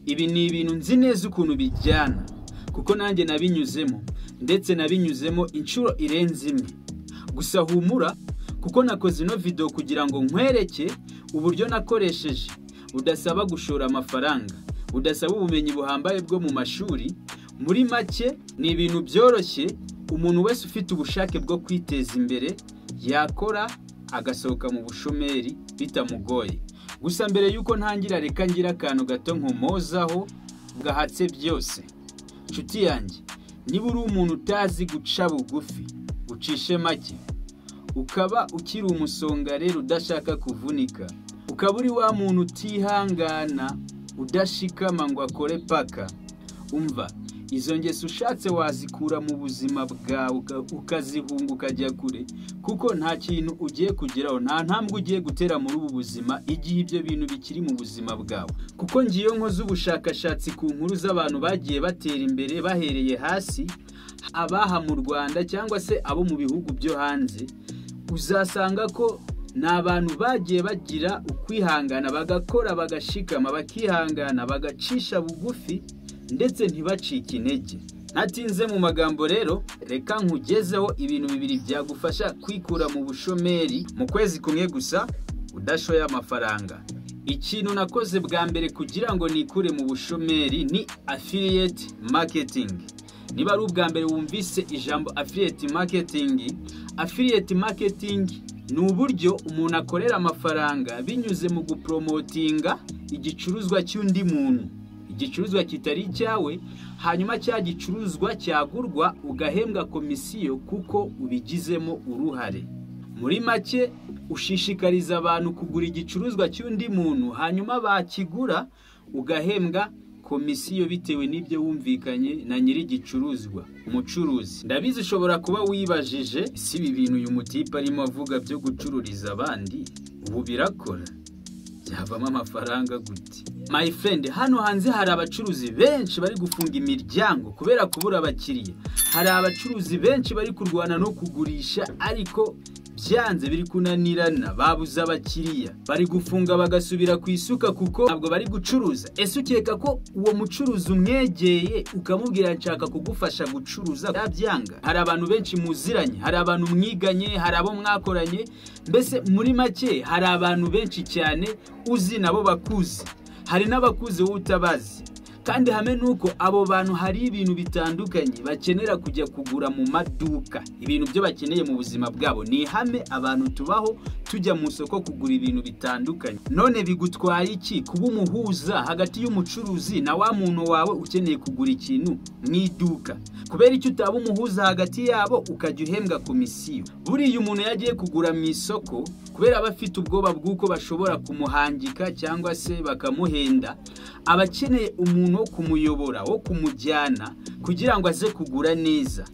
Ibi ni ibintu nzi neza ukuntu bijyana, kuko nanjye nabinyuzemo, ndetse nabinyuzemo inshuro irenze imwe. Gusa humura, kuko nakoze ino video kugira ngo nkwereke uburyo nakoresheje budasaba gushora amafaranga, budasaba ubumenyi buhambaye bwo mu mashuri. Muri make ni ibintu byoroshye umuntu wese ufite ubushake bwo kwiteza imbere yakora agasohoka mu bushomeri bitamugoye. Gusa mbere yuko ntangira, reka ngira akantu gato nkomozaho gahatse byose. Nshuti yanjye, niba uri umuntu utazi guca bugufi, ucishe make, ukaba ukiri umusonga rero udashaka kuvunika, ukaba uri wa muntu utihangana, udashikama ngo akore paka, umva, izo ngeso ushatse wazikura mu buzima bwawe ukazihunga ukajya kure, kuko nta kintu ugiye kugeraho, nta ntambwe ugiye gutera muri ubu buzima igihe ibyo bintu bikiri mu buzima bwawe. Kuko ngiyo nkoze ubushakashatsi ku nkuru z'abantu bagiye batera imbere bahereye hasi, abaha mu Rwanda cyangwa se abo mu bihugu byo hanze, uzasanga ko ni abantu bagiye bagira ukwihangana, bagakora, bagashikama, bakihangana, bagacisha bugufi, ndetse ntibacike intege. Ntatinze mu magambo rero, reka nkugezeho ibintu bibiri byagufasha kwikura mu bushomeri mu kwezi kumwe gusa udashoye amafaranga. Ikintu nakoze bwa mbere kugira ngo nikure mu bushomeri ni affiliate marketing. Niba ari ubwa mbere wumvise ijambo affiliate marketing, affiliate marketing ni uburyo umuntu akorera amafaranga binyuze mu gupromotinga igicuruzwa cy'undi muntu, igicuruzwa kitari icyawe, hanyuma cya gicuruzwa cyagurwa ugahembwa komisiyo kuko ubigizemo uruhare. Muri make ushishikariza abantu kugura igicuruzwa cy'undi muntu, hanyuma bakigura ugahembwa komisiyo bitewe n'ibyo wumvikanye na nyiri igicuruzwa, umucuruzi. Ndabizi ushobora kuba wibajije, si ibi bintu uyu mutipe arimo avuga byo gucururiza abandi ubu birakora, byavamo amafaranga gute? My friend, hano hanze hari abacuruzi benshi bari gufunga imiryango kubera kubura abakiriya. Hari abacuruzi benshi bari kurwana no kugurisha ariko byanze, biri kunanirana, babuze abakiriya, bari gufunga bagasubira ku isuka kuko ntabwo bari gucuruza. Ese ukeka ko uwo mucuruzi umwegeye ukamubwira nshaka kugufasha gucuruza yabyanga? Hari abantu benshi muziranye, hari abantu mwiganye, hari abo mwakoranye, mbese muri make hari abantu benshi cyane uzi nabo bakuzi, hari n'abakuzi wowe utabazi. Kandi hamwe nuko abo bantu hari ibintu bitandukanye bakenera kujya kugura mu maduka, ibintu byo bakeneye mu buzima bwabo. Ni ihame abantu tubaho tujya mu isoko kugura ibintu bitandukanye. None bigutwaye iki kuba umuhuza hagati y'umucuruzi na wa muntu wawe ukeneye kugura ikintu mu iduka? Kubera icyo utaba umuhuza hagati yabo ukajya uhembwa komisiyo? Buriya umuntu yagiye kugura mu isoko, kubera aba afite ubwoba bw'uko bashobora kumuhangika cyangwa se bakamuhenda, aba akeneye umuntu wo kumuyobora, wo kumujyana kugira ngo aze kugura neza.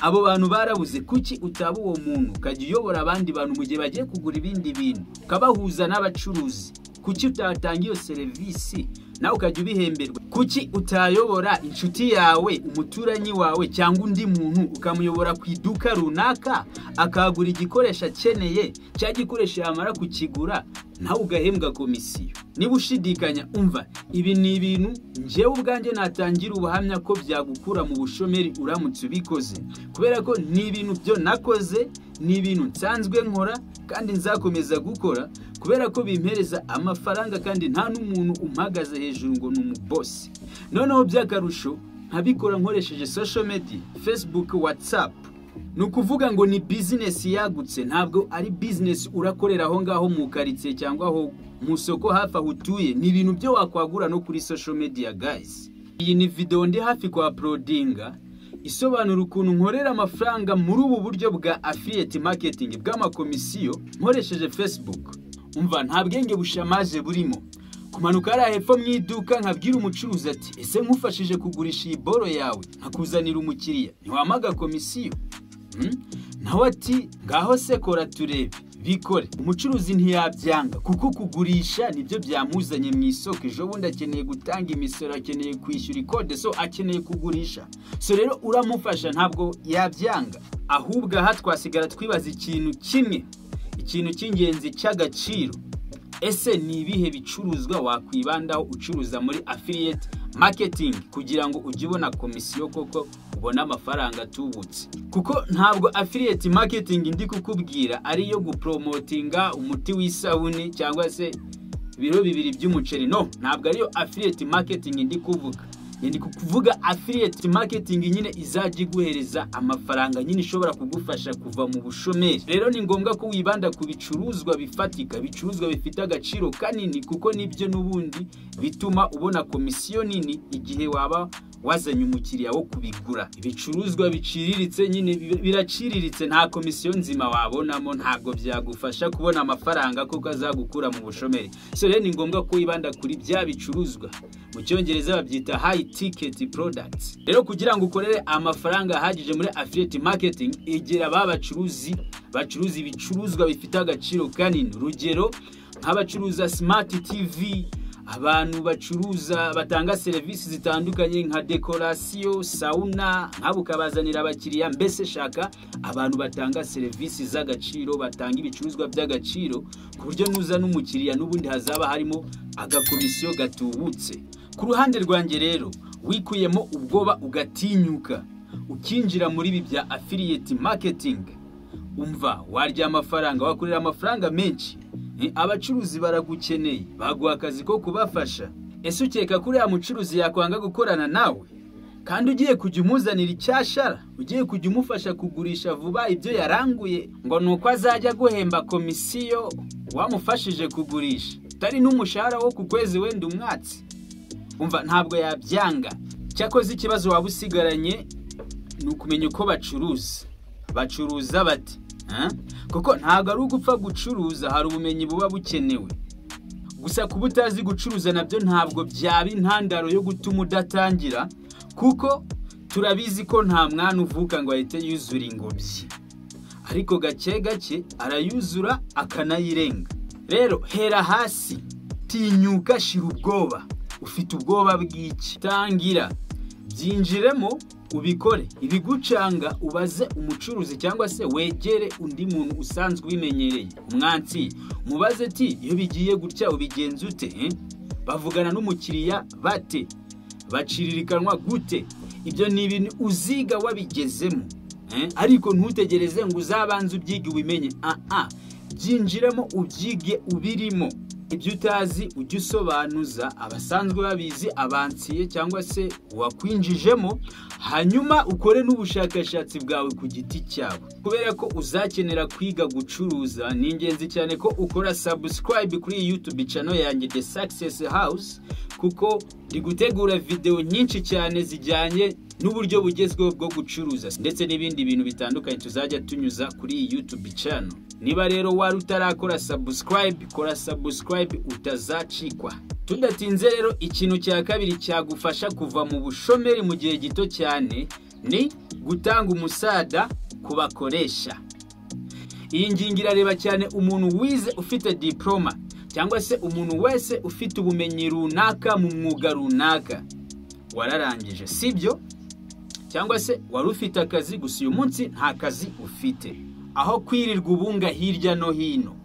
Abo bantu barabuze. Kuki utaba uwo muntu ukajya uyobora abandi bantu mu gihe bagiye kugura ibindi bintu, ukabahuza n'abacuruzi? Kuki utatanga iyo serivisi nawe ukajya ubihemberwa? Kuki utayobora inshuti yawe, umuturanyi wawe cyangwa undi muntu, ukamuyobora ku iduka runaka akagura igikoresho akeneye, cya gikoresho yamara kukigura nawe ugahembwa komisiyo? Niba ushidikanya, umva, ibi ni ibintu njyewe ubwanjye natangira ubuhamya ko byagukura mu bushomeri uramutse ubikoze, kubera ko ni ibintu byo nakoze, ni ibintu nsanzwe nkora kandi nzakomeza gukora, kubera ko bimpereza amafaranga kandi nta n'umuntu umpagaze hejuru ngo ni umubosi. Noneho by'akarusho nkabikora nkoresheje social media, Facebook, WhatsApp. Ni ukuvuga ngo ni business yagutse, ntabwo ari business urakorera aho ngaho mu karitsiye cyangwa aho mu soko hafi aho utuye. Ni ibintu byo wakwagura no kuri social media guys. Iyi ni video ndi hafi kwa uploadinga isobanura ukuntu nkorera amafaranga muri ubu buryo bwa affiliate marketing bw'amakomisiyo nkoresheje Facebook. Umva, nta bwenge bushamaje burimo. Kumanuka hariya hepfo mu iduka nkabwira umucuruzi ati ese nkufashije kugurisha iyi boro yawe nkakuzanira umukiriya, ntiwampaga komisiyo? Nawe ati ngaho se kora turebe, bikore. Umucuruzi ntiyabyanga kuko kugurisha nibyo byamuzanye mu isoko. Ejo bundi akeneye gutanga imisoro, akeneye kwishyura ikode, so akeneye kugurisha. So rero uramufasha ntabwo yabyanga. Ahubwo aha twasigara twibaza ikintu kimwe, ikintu cy'ingenzi cy'agaciro. Ese ni ibihe bicuruzwa wakwibandaho ucuruza muri affiliate marketing kugira ngo ujye ubona komisiyo koko, ubone amafaranga atubutse? Kuko ntabwo affiliate marketing ndi kukubwira ari iyo gupromotinga umuti w'isabuni cyangwa se ibiro 2 by'umuceri. No, ntabwo ariyo affiliate marketing ndi kuvuga. Ndi kuvuga affiliate marketing nyine izajya iguhereza amafaranga, nyine ishobora kugufasha kuva mu bushomeri. Rero ni ngombwa ko wibanda ku bicuruzwa bifatika, ibicuruzwa bifite agaciro kanini, kuko nibyo n'ubundi bituma ubona komisiyo nini igihe waba wazanye umukiriya wo kubigura. Ibicuruzwa biciriritse nyine biraciriritse, nta komisiyo nzima wabonamo, ntabwo byagufasha kubona amafaranga kuko azagukura mu bushomeri. So rero ni ngombwa ko wibanda kuri bya bicuruzwa, mu Cyongereza babyita high ticket products. Rero kugira ngo ukorere amafaranga ahagije muri affiliate marketing, egera ba bacuruzi bacuruza ibicuruzwa bifite agaciro kanini. Urugero nk'abacuruza smart TV, abantu bacuruza batanga serivisi zitandukanye nka dekorasiyo, sauna, nk'abo ukabazanira abakiriya. Mbese shaka abantu batanga serivisi z'agaciro, batanga ibicuruzwa by'agaciro, ku buryo nuza n'umukiriya n'ubundi hazaba harimo agakomisiyo gatubutse. Ku ruhande rwanjye rero, wikuyemo ubwoba ugatinyuka ukinjira muri ibi bya affiliate marketing, umva, warya amafaranga, wakorera amafaranga menshi. Abacuruzi baragukeneye, baguha akazi ko kubafasha. Ese ukeka ko uriya mucuruzi yakwanga gukorana nawe kandi ugiye kujya umuzanira icyashara, ugiye kujya umufasha kugurisha vuba ibyo yaranguye, ngo ni uko azajya guhemba komisiyo wamufashije kugurisha, utari n'umushahara wo ku kwezi wenda umwatsi? Umva, ntabwo yabyanga. Cyakoze ikibazo waba usigaranye ni ukumenya uko bacuruza, bacuruza bate? Kuko ntabwo ari ugupfa gucuruza, hari ubumenyi buba bukenewe. Gusa kuba utazi gucuruza nabyo ntabwo byaba intandaro yo gutuma udatangira, kuko turabizi ko nta mwana uvuka ngo ahite yuzura ingobyi, ariko gake gake arayuzura akanayirenga. Rero hera hasi, tinyuka, shira ubwoba. Ufite ubwoba bw'iki? Tangira, byinjiremo, ubikore. Ibigucanga ubaze umucuruzi cyangwa se wegere undi muntu usanzwe ubimenyereye, umwansi, mubaze ati: "Iyo bigiye gutya ubigenza ute? Bavugana n'umukiriya bate? Baciririkanwa gute?" Ibyo ni ibintu uziga wabigezemo, ariko ntutegereze ngo uzabanze ubyige ubimenye. Byinjiremo, ubyige ubirimo. Ibyo utazi ujye usobanuza abasanzwe babizi, abansiye cyangwa se uwakwinjijemo, hanyuma ukore n'ubushakashatsi bwawe ku giti cyawe. Kubera ko uzakenera kwiga gucuruza, ni ingenzi cyane ko ukora subscribe kuri YouTube channel yanjye The Success House, kuko ndi gutegura video nyinshi cyane zijyanye n'uburyo bugezweho bwo gucuruza ndetse n'ibindi bintu bitandukanye tuzajya tunyuza kuri iyi YouTube channel. Niba rero wari utarakora subscribe, kora subscribe utazacikwa. Tudatinze rero, ikintu cya kabiri cyagufasha kuva mu bushomeri mu gihe gito cyane ni gutanga umusada ku bakoresha. Iyi ngingo irareba cyane umuntu wize ufite diploma, cyangwa se umuntu wese ufite ubumenyi runaka mu mwuga runaka. Wararangije, sibyo? Cyangwa se wari ufite akazi, gusa uyu munsi nta kazi ufite. Aho kwirirwa ubunga hirya no hino,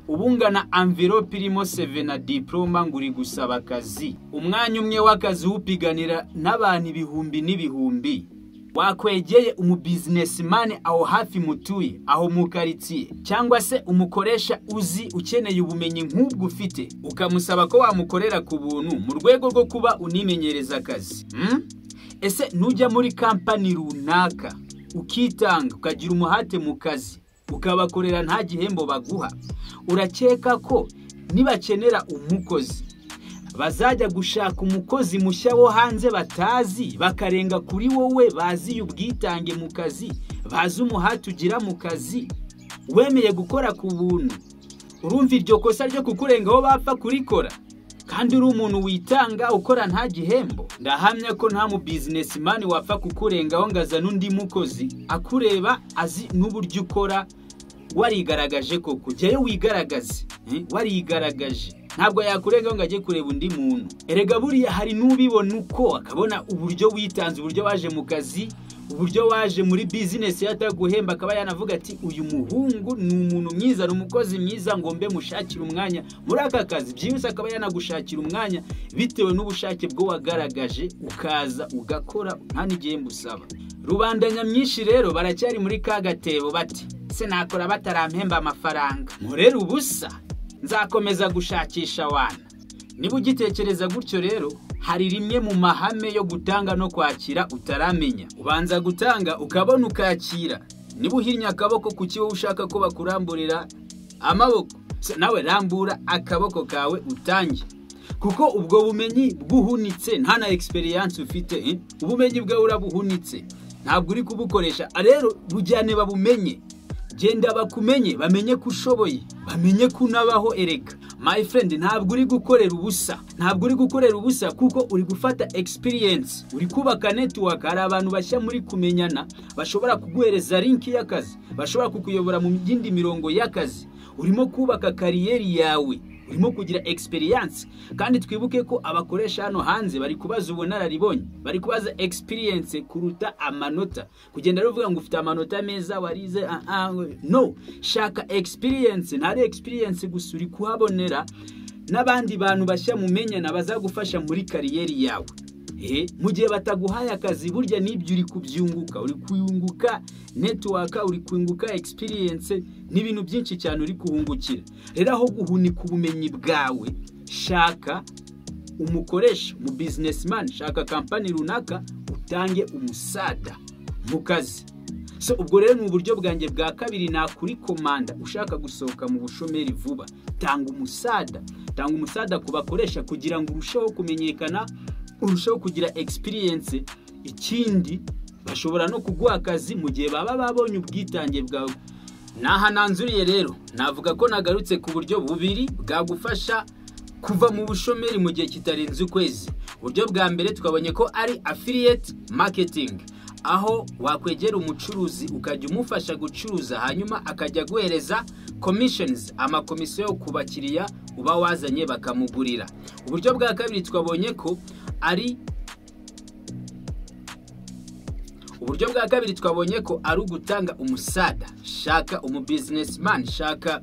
ubungana envelope irimo CV na diploma ngo uri gusaba akazi, umwanya umwe w'akazi upiganira n'abantu ibihumbi n'ibihumbi, wakwegeye umubusinessman aho hafi mutuye, aho mu karitsiye, cyangwa se umukoresha uzi ukeneye ubumenyi nk'ubwo ufite, ukamusaba ko wamukorera ku buntu mu rwego rwo kuba unimenyereza akazi? Ese nujya muri kampani runaka ukitanga, ukagira umuhate mu kazi, ukabakorera nta gihembo baguha, urakeka ko nibakenera umukozi bazajya gushaka umukozi mushya wo hanze batazi, bakarenga kuri wowe baziye ubwitange mu kazi, bazi umuhate ugira mu kazi, wemeye gukora ku buntu? Urumva iryo kosa ryo kukurengaho bapfa kurikora kandi uri umuntu witanga ukora nta gihembo? Ndahamya ko nta mu businessman wapfa kukurengaho ngo azane undi mukozi akureba, azi n'uburyo ukora, warigaragaje koko. Jyayo wigaragaze, warigaragaje, ntabwo yakurengaho ngo ajye kureba undi muntu. Erega buriya hari n'ubibona uko akabona uburyo witanze, uburyo waje mu kazi. Uburyo waje muri business yataguhemba, akaba yanavuga ati uyu muhungu ni umuntu mwiza, ni umukozi mwiza, ngo mbe mushakire umwanya muri aka kazi. Byihuse akaba yanagushakira umwanya bitewe n'ubushake bwo wagaragaje, ukaza ugakora nta n'igihembo usaba. Rubanda nyamwinshi rero baracyari muri ka gatebo bati se nakora batarampemba amafaranga, nkorera ubusa, nzakomeza gushakisha wana. Niba ugitekereza gutyo rero, hari rimwe mu mahame yo gutanga no kwakira utaramenya. Ubanza gutanga ukabona ukakira. Niba uhinnye akaboko, kuki wowe ushaka ko bakuramburira amaboko? Nawe rambura akaboko kawe utange, kuko ubwo bumenyi bwuhunitse nta na experience ufite. Ubumenyi bwawe urabuhunitse, ntabwo uri kubukoresha. Rero bujyane babumenye, genda bakumenye, bamenye ko ushoboye, bamenye ko unabaho. Erega my friend, ntabwo uri gukorera ubusa, ntabwo uri gukorera ubusa, kuko uri gufata experience, uri kubaka network. Hari abantu bashya muri kumenyana bashobora kuguhereza link y'akazi, bashobora kukuyobora mu yindi mirongo y'akazi. Urimo kubaka career yawe, urimo kugira experience. Kandi twibuke ko abakoresha hano hanze bari kubaza ubunararibonye, bari kubaza experience kuruta amanota. Kugenda ruvuga ngo ufite amanota meza, warize, no, shaka experience. Ntari experience gusa, uri kuhabonera n'abandi bantu bashya mumenyana bazagufasha muri career yawe. Mu gihe bataguhaye akazi, burya n'ibyo uri kubyunguka, uri kuyunguka network, uri kunguka experience, n'ibintu byinshi cyane uri kuhungukira. Rero aho guhunika ubumenyi bwawe, shaka umukoresha, mu businessman, shaka company runaka, utange umusada mu kazi. So ubwo rero ni uburyo bwanjye bwa kabiri nakurecommenda ushaka gusohoka mu bushomeri vuba. Tanga umusada, tanga umusada ku bakoresha kugira ngo urusheho kumenyekana, urusheho kugira experience. Ikindi, bashobora no kuguha akazi mu gihe baba babonye ubwitange bwawe. Naha nanzuriye rero, navuga ko nagarutse ku buryo bubiri bwagufasha kuva mu bushomeri mu gihe kitarenze ukwezi. Uburyo bwa mbere twabonye ko ari affiliate marketing, aho wakwegera umucuruzi ukajya umufasha gucuruza, hanyuma akajya guhereza commissions, amakomisiyo ku bakiriya uba wazanye bakamugurira. Uburyo bwa kabiri twabonye ko ari uburyo bwa kabiri twabonye ko ari ugutanga umusada. Shaka umu businessman, shaka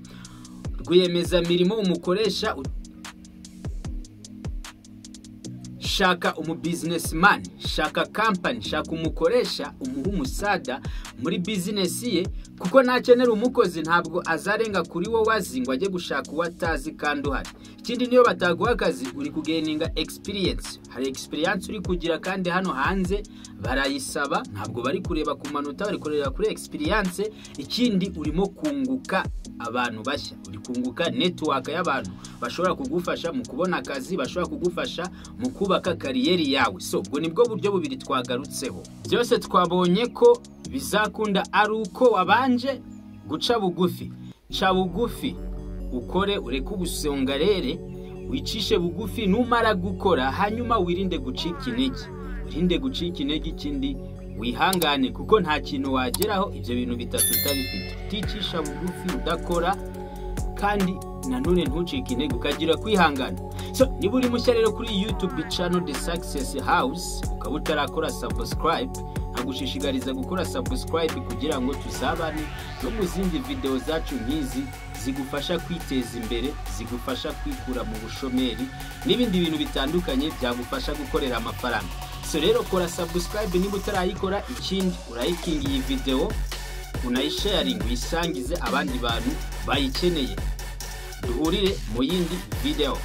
rwiyemezamirimo umukoresha, shaka umu businessman, shaka company, shaka umukoresha, umuha umusada muri business ye, kuko nakenera umukozi ntabwo azarenga kuri wowe azi ngo ajye gushaka uwo atazi kandi uhari. Ikindi, niyo bataguha akazi, uri kugaininga experience. Hari experience uri kugira, kandi hano hanze barayisaba. Ntabwo bari kureba ku manota, bari kureba kuri experience. Ikindi, urimo kunguka abantu bashya, uri kunguka network y'abantu bashobora kugufasha mu kubona akazi, bashobora kugufasha mu kubaka career yawe. So ubwo nibwo buryo bubiri twagarutseho. Byose twabonye ko bizakunda ari uko wabanje guca bugufi. Ca bugufi ukore, ureke ubusongarere, wicishe bugufi. Numara gukora, hanyuma wirinde gucika intege, wirinde gucika intege. Ikindi, wihangane, kuko nta kintu wageraho ibyo bintu bitatu utabifite: uticisha bugufi, udakora, kandi nanone ntucike intege, ukagira kwihangana. So niba uri mushya rero kuri YouTube channel The Success House, ukaba utarakora subscribe, nkagushishikariza gukora subscribe kugira ngo tuzabane no mu zindi video zacu nk'izi zigufasha kwiteza imbere, zigufasha kwikura mu bushomeri n'ibindi bintu bitandukanye byagufasha gukorera amafaranga. So rero kora subscribe niba utarayikora. Ikindi, urayikinga iyi video, unayisharinga, uyisangize abandi bantu bayikeneye. Duhurire mu yindi video.